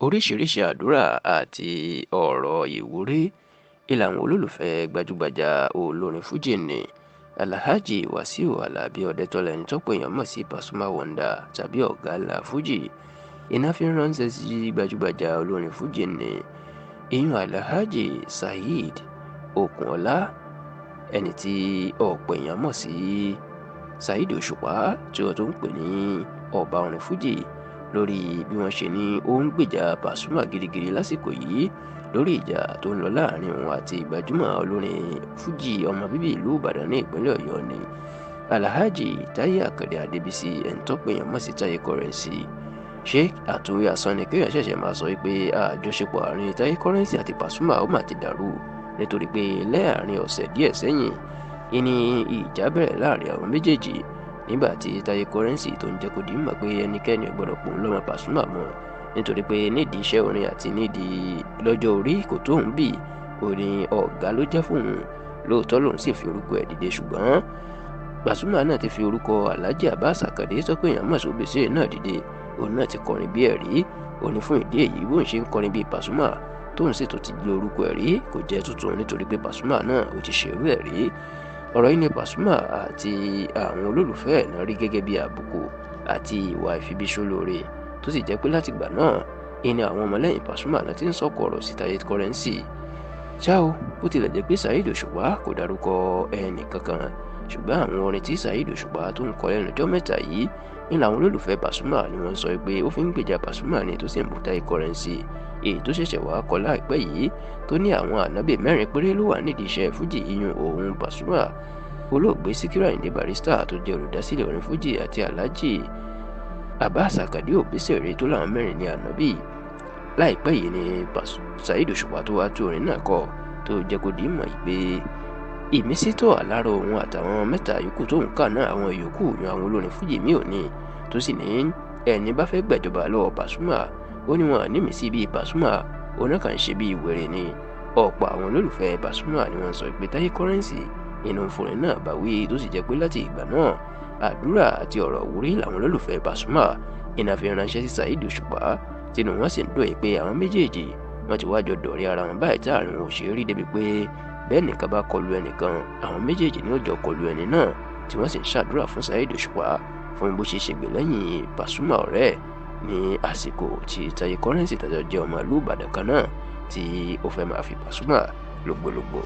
Oríṣiríṣiì àdúrà àti ọ̀rọ̀ ìwúrí làwọn olólùfẹ́ gbajúgbajà olórin fuji nni Alhaji Wasiu Alabi Ọ̀dẹ́tọ́lá, ẹni tọ́pọ̀ èèyàn mọ̀ sí Pasuma Wonder tàbí Ọ̀gá Ńlá Fuji, iná fi ń ránṣẹ́ sí gbajúgbajà olórin fuji nni ìyún Alhaji Saheed Okunola, ẹni tí ọ̀pọ̀ èèyàn mọ̀ sí Saheed Òṣùpá, tí wọ́n tún ń pè ní ọba orin fuji, lórí bí wọ́n ṣe ní ó ń gbèjà Pasuma gidigidi lásìkò yìí lórí ìjà tó ń lọ láàrin òun àti gbajúmọ̀ olórin fuji ọmọ bíbí ìlú Ìbàdàn ní ìpínlẹ̀ Ọ̀yọ́ ni Alhaji Táyé Àkàndé Adébísí, ẹni tọ́pọ̀ èèyàn mọ̀ sí Táyé Currency. Ṣé àtúnwí asán ni kéèyàn ṣẹ̀ṣẹ̀ máa sọ pé àjọṣepọ̀ àárín Táyé Currency àti Pasuma ó mà ti dàrú, nítorí pé láàrin ọ̀sẹ̀ díẹ̀ sẹ́yìn ìní ìjà bẹ̀rẹ̀ láàrin àwọn méjèèjì, nígbà tí Táyé Currency tó ń jẹ́ kó di mọ̀ pé ẹnikẹ́ni ò gbọ́dọ̀ pòun lọ́mọ Pasuma mọ́, nítorí pé nídìí iṣẹ́ orin àti nídìí lọ́jọ́ orí kò tóun bì, orin ọ̀gá ló jẹ́ fóun. Lóòótọ́ lòun sì fi orúkọ ẹ̀ dìde, ṣùgbọ́n Pasuma náà ti fi orúkọ Alhaji Abbas Akande sọ pé èèyàn mọ̀ sí Obesere náà dìde, òun náà ti kọrin bí ẹ̀rí. Ó ní fún ìdí èyí, bóun ṣe ń kọrin bíi Pasuma tóun sì tún ti lo orúkọ ẹ̀rí kò jẹ́ tuntun, nítorí pé Pasuma náà ó ti ṣerú ẹ̀ rí. Ọ̀rọ̀ yìí ni Pasuma àti àwọn olólùfẹ́ ẹ̀ náà rí gẹ́gẹ́ bí àbùkù àti ìwà ìfibíṣólóore, tó sì jẹ́ pé látìgbà náà ìní àwọn ọmọlẹ́yìn Pasuma náà ti ń sọ̀kò ọ̀rọ̀ sí Táyé Currency. Ṣá o, bó tilẹ̀ jẹ́ pé Saheed Òṣùpá kò dárúkọ ẹnì kankan, ṣùgbọ́n àwọn orin tí Saheed Òṣùpá tó ń kọ lẹ́nu ọjọ́ mẹ́ta yìí ní làwọn olólùfẹ́ Pasuma ni wọ́n sọ pé ó fi ń gbèjà Pasuma ni, tó sì ń bú Táyé Currency. Èyí tó ṣẹ̀ṣẹ̀ wá kọ láìpẹ́ yìí tó ní àwọn ànábì mẹ́rin péré ló wà nídìí iṣẹ́ fújì, iyùn òun Pasuma, olóògbé Síkírù Àyìndé Barrister tó jẹ́ olùdásílẹ̀ orin fújì, àti Alhaji Abbas Akande Obesere, tó láwọn mẹ́rin ní ànábì. Láìpẹ́ yìí ni Saheed Òṣùpá tó wá tú orin náà kọ, tó jẹ́ kó di mọ̀ pé ìmísí tó wà lára òun àtàwọn mẹ́ta yòókù tó ń kà náà, àwọn yòókù yan àwọn olórin fújì mí ò ní, tó sì ní ẹni bá fẹ́ gbàjọba lọ́wọ́ Pasuma, ó ní wọn nímísí bíi Pasuma, òun náà kàn ń ṣe bíi wèrè ni. Ọ̀pọ̀ àwọn olólùfẹ́ Pasuma ni wọ́n sọ pé Táyé Currency inú fúnrin náà bá wí, tó sì jẹ́ pé láti ìgbà náà àdúrà àti ọ̀rọ̀ wúrí làwọn olólùfẹ́ Pasuma iná fi ránṣẹ́ sí Saheed Òṣùpá, tínú wọn sì ń dùn pé àwọn méjèèjì wọn ti wá jọ dọ̀rẹ́ ara wọn báyìí, táàrin wọn ò ṣe é rí, débi pé bẹ́ẹ̀ nìkan bá kọlu ẹnìkan, àwọn méjèèjì ní ó jọ kọlu ẹni náà, tí wọ́n sì ń ṣàdúrà fún Saheed Òṣùpá fún bó ṣe ṣègbè lẹ́yìn Pasuma ọ̀rẹ́ ní àsìkò tí Táyé Currency tàjọ jẹ́ ọmọ ìlú Ìbàdàn kan náà tí ó fẹ́ máa fi Pasuma lògbòlògbò.